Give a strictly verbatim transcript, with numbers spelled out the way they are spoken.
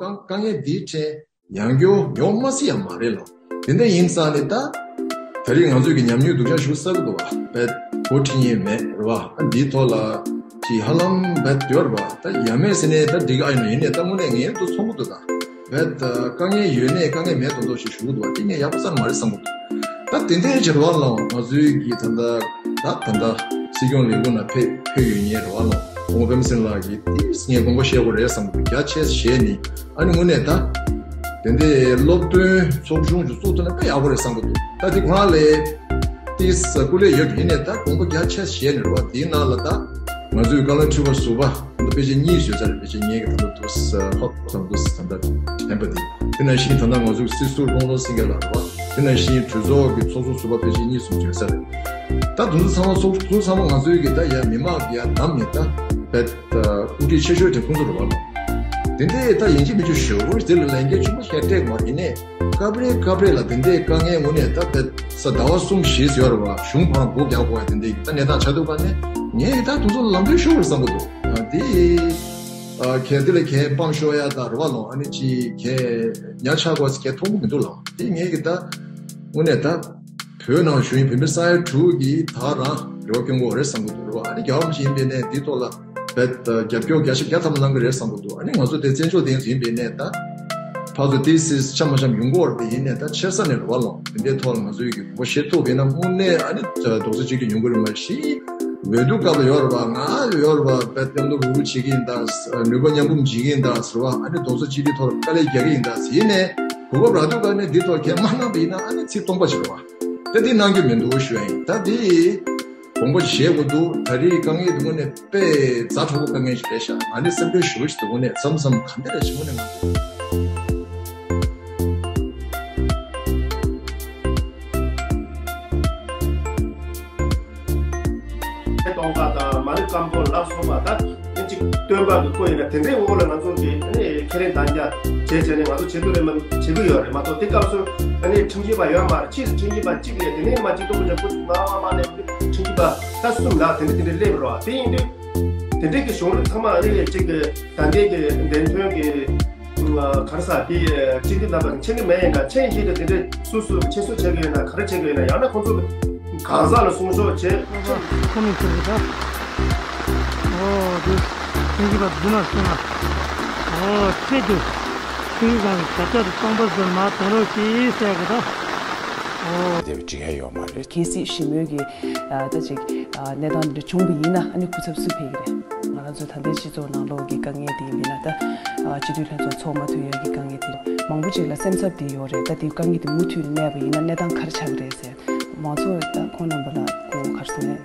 དཀའ་དཀའ་ངལ་འདིའི་ཕྲན་ཡང་སྐྱོ་ཡོང་མ་སྲིད་ཡང་མ་རེད་ལོ། དེ་འདྲ་ཡིན་ཙང་ནི་ད། ད་རེས་ང་ཚོས་ཀྱི་ཉམས་མྱོང་སྡུག་ཅག་ཞིག་བསགས་ཀྱི་འདུག་བ། བེད་འགོ་ཁྲིད་མཁན་མེད་རེད་བ། ཨ་འདིའི་ཐོག་ལ་ཅིག་ཧ་ལམ་བེད་ཡོད་རེད་བ། ད་ཡ་མེད་ཟེར་ནས་ད་འགྲིག་གི་ཨ་ཡིན་ནོ། ཡིན་ནའི་ད་དངོས་གནས་ངས་འདུག་ཚོང་གི་འདུག་ད། བེད་དཀའ་ངལ་ཡོད་ནའི་དཀའ་ངལ་མེད་མདོག་མདོག་ཞིག་ཞུ་གི་འདུག་བ། དེ་ངས་ཡག་པོ་རྩ་ནས་མ་རེད་བསམ་གི་འདུག་ད་དེ་འདྲའི་བྱེད་པ་ལ་ང་ཚོའི་གི་ད་ལྟ་ད་ད་ལྟ་སྲིད་སྐྱོང་ལས་ཁུངས་ནང་ཕེབས་ཕེབས་ཡོད་མཁན་རེད་བ་ལ། ཁོང་པད་མ་སེང་ལགས་ཀྱིས་ཏིས་ངས་དགོངས་པ་བཞེས་དགོས་རེད་བསམ་གི་འདུག་རྒྱ་ཆེ་བཞེས་ནི། ཨ་ནི་དངོས་གནས་ད། དེ་འདྲའི་སློབ་སྟོན་ཚོགས་ཆུང་ཞིག་བཙུགས་ཐུབ་ན་དཔེ་ཡག་པོ་རེད་བསམ་གི་འདུག་ད་དེ་ཁོ་རང་ལ་ཏིས་སྐུ་ལས་ཡོད་ཀྱི་ཡིན་ནའི་ད་དགོངས་པ་རྒྱ་ཆེ་བཞེས་ནི་རེད་བ། དེའི་ནང་ལ་ད་ང་ཚོའི་བཀའ་བློན་ཁྲི་པ་ཟུར་པ་ད་དཔེ་ཆ་གཉིས་བཟོས་ཚར་རེད། དཔེ་ཆ་གཉིས་ཀྱི་ད་ལྟ་དུ་ཧོབ་ཙམ་དུ་ད་ལྟ་ཐེམ་པ་དེ། དེ་ནང་བཞིན་ད་ལྟ་ང་ཚོའི་སྲིད་ཟུར་ཀློང་རྡོལ་སེང་གེ་ལགས་རེད་བ། དེ་ནང་བཞིན་གྲོས་ཚོགས་ཀྱི་ཚོགས་གཙོ་ཟུར་པ་ཕལ་ཆེར་གཉིས་གསུམ་བྱོན་ས་རེད། ད་དེ་ཚོ་ཚང་མ་ཚོགས་གཙོ་ཚང་མ་ང་ཚོའི་གི་ད་ཡ་མི་མང་གི་ཡ་བདམས་ནས་ད་བེད་དབུ་ཁྲིད་ཆེ་ཤོས་དེ་ཁོང་ཚོ་རེད་བ། དེ་འདྲའི་ད་ཡིན་གཅིག་མིན་གཅིག་ཞོར་དེ་ལ་ལན་འགེལ་ཆེན་པོ་ཞིག་སྤྲད་མ་ཡིན་ནའི་སྐབས་རེ་སྐབས་རེ་ལ་དེ་འདྲའི་དཀའ་ངལ་དངོས་གནས་ད་བེད་ས་ཟླ་བ་གསུམ་བཞི་ཟེར་བ་གཞུང་ཁོ་རང་སྒོ་རྒྱག་དགོས་ཡ་དེ་འདྲའི་ད་གནས་སྟངས་ཆགས་འདུག་ག་ནས་ངས་ད་དེ་ཚོ་ལམ་སྟོན་ཤོར་བསམ་གི་འདུག་དེ། ཨ་གལ་ཏེ་ལ་གལ་སྤང་ཤོར་ཡ་ད་རེད་བ་ལོ། ཨ་ནི་ཅི་གལ་ཉག་ཆག་གོ་གལ་མཐོང་གི་མི་འདུག་ལ། དེ་ངས་གི་ད་དངོས་གནས་ད་བོད་ནང་བཞུགས་ཡིན་བོད་མི་ས་ཡ་དྲུག་གིས་ད་རང་རེ་བ་སྐྱོན་གོ་རེད་བསམ་གི་འདུག་རེད་བ། ཨ་ནི་རྒྱལ་བ་རིན་པོ་ཆེ་ཡིན་པའི་ནས་འདི་ཐོག་ལ་བེད་རྒྱབ་སྐྱོར་རྒྱ་ཞིབ་རྒྱ་ཐམ་གནང་གི་རེད་བསམ་གི་འདུག་ཨ་ནི་ང་ཚོ་དེ་བཙན་བྱོལ་སྡེ་ཚོ་ཡིན་པའི་ནས་ད་ཕར་ཚུར་ཏི་སི་ཆ་མ་ཆམ་ཡོང་གོ་རེད། དེ་ཡིན་ནས་ད་ཆེ་ས་ནས་རེད་བ་ལོ། དེ་འདྲའི་ཐོག་ལ་ང་ཚོ་ཡི་གི་དགོངས་པ་བཞེས་ཐུབ་པ་ཡིན་ན་དངོས་གནས་ཨ་ནི་རྡོག་རྩ་གཅིག་སྒྲིལ་ཡོང་གི་རེད། མ་གཞི་འོས་བསྡུ་སྐབས་ལ་ཡོད་རེད་པ། ང་ཡོད་རེད་པ། བེད་མཉམ་དུ་རུ་རུ་བྱེད་ཀྱི་ཡིན་ད། ནུས་པ་མཉམ་སྤུངས་བྱེད་ཀྱི་ཡིན་ད་ཟེར་བ། ཨ་ནི་རྡོག་རྩ་གཅིག་སྒྲིལ་ཐོག་ལ་དཀའ་ལས་རྒྱག་གི་ཡིན་ད་ཟེར་ནས་གོ་སྐབས་རག་དུས་ཀ་ནས་འདི་ཐོག་གས་མ་གནང་པ་ཡིན་ན་ཨ་ནི་ཚིག་སྟོང་པ་ཞིག་རེད་པ། ད་འདི་གནང་རྒྱུ་མི་འདུག་ཞུ་ཡ་ཡིན། ད་འདི་དགོངས་པ་བཞེས་དགོས་འདུག་ད་རེས་དཀའ་ངལ་འདི་དངོས་གནས་དཔེ་ཛ་དྲག་པོ་དཀའ་ངལ་ཞིག་རེད་ཤག་ང་ནི་སེམས་ཁྲལ་ཞེ་པོ་ཞིག་འདུག་དངོས་གནས་མཚམས་མཚམས་ག་འདྲ་རེད་ཞིག་དངོས་གནས་ང་ཚོ། སྟོང་པ་དང་མ་ཎི་སྐམ་པོ་ལ་སོགས་པ་དང་། ཨ་ནི་གཅིག་སྟོན་པ་གི་སྐུ་ཡིན་ན་དེ་འདྲའི་འོག་ལ་ང་ཚོ་གི་ཨ་ནི་ཁས་ལེན་དམ་བཅའ་བྱས་བྱས་ནས་ང་ཚོ་བྱེད་དགོས་རེད། མ་བྱེད་ཀྱི་ཡོད་རེད་མ་གཏོགས་དེ་སྐབས་སུ་ཨ་ནི་ཁྲིམས་ཞིབ་པ་ཡོད་མ་རེད། ཕྱིས་སུ་ཁྲིམས་ཞིབ་པ་གཅིག་རེད། དེ་ནས་མ་གཅིག་སྟོང་དགུ་བརྒྱ་དགུ་བཅུ་ང་ལྔ་མ་སླེབས་དུས་ཁྲིམས་ཞིབ་པ་ད་གསུམ་ལ་དེ་འདྲ་དེ་འདྲ་སླེབས་རོགས། དེ་ཡིན་དུས་དེ་འདྲའི་གི་གཞུང་ལུགས་ཚང་མ་ཨ་ནི་གཅིག་གི་ད་ལྟའི་གི་བདེན་དོན་གི་ག་རེ་ཟ་དེ་སྤྱི་འཐུས་རྣམ་པ་མཁྱེན་གི་མེད་ཡིན་ན། མཁྱེན་ཡིན་དེ་དེ་འདྲའི་སུ་སུ་ཁྱེད་སུ་བྱེད་གི་ཡོད་ན་ག་རེ་བྱེད་གི་ཡོད་ན། ཡང་ན་ཁོང་ཚོ་གང་ཟག་ལ་སྲུང་སྐྱོབ་བྱེད། ཁོ་མི་ཚོ་གི་ད། ཨོ་དེ་ཁྱེད་ཀྱི་བ་རྫུན་མ་སོང་ན། ཨོ་ཁྱེད་དུ་ཁྱེད་ཀྱི་གང་གི་བྱ་བྱ་དུ་སྟོང་པ་ཟེར་མ་གཏོང་རོགས་ཞེས་ཟེར་གི་ད། ཨོ། དེ་བས་འགྲིག་ཡ་ཡོད་མ་རེད། གལ་སྲིད་ཞི་མོལ་གྱི་ཨ་ད་ཅིག་ཨ་གནས་སྟངས་འདི་འདྲ་བྱུང་བ་ཡིན་ན་ཨ་ནི་སྐུ་ཚབ་སུ་ཕེབས་ཀྱི་རེད། ང་རང་ཚོའི་ད་ལྟའི་སྤྱི་ཚོགས་ནང་ལོགས་ཀྱི་དཀའ་ངལ་དེ་ཡིན་ན་ད་ཨ་སྤྱི་འཐུས་ལྷན་ཚོགས་ཚོགས་མ་ཐུབ་ཡ་གི་དཀའ་ངལ་དེ་མང་པོ་ཅིག་ལ་སེམས་འཚབ་དེ་ཡོད་རེད། ད་དེ་དཀའ་ངལ་དེ་མུ་མཐུད་ནས་གནས་པ་ཡིན་ན་གནས་སྟངས་ག་རེ་ཆགས་ཀྱི་རེད་ཟེར། མང་ཚོགས་ད་ཁོང་རྣམ་པ་ལ་སྐུ་ཁར་སོང་ཡ་ན།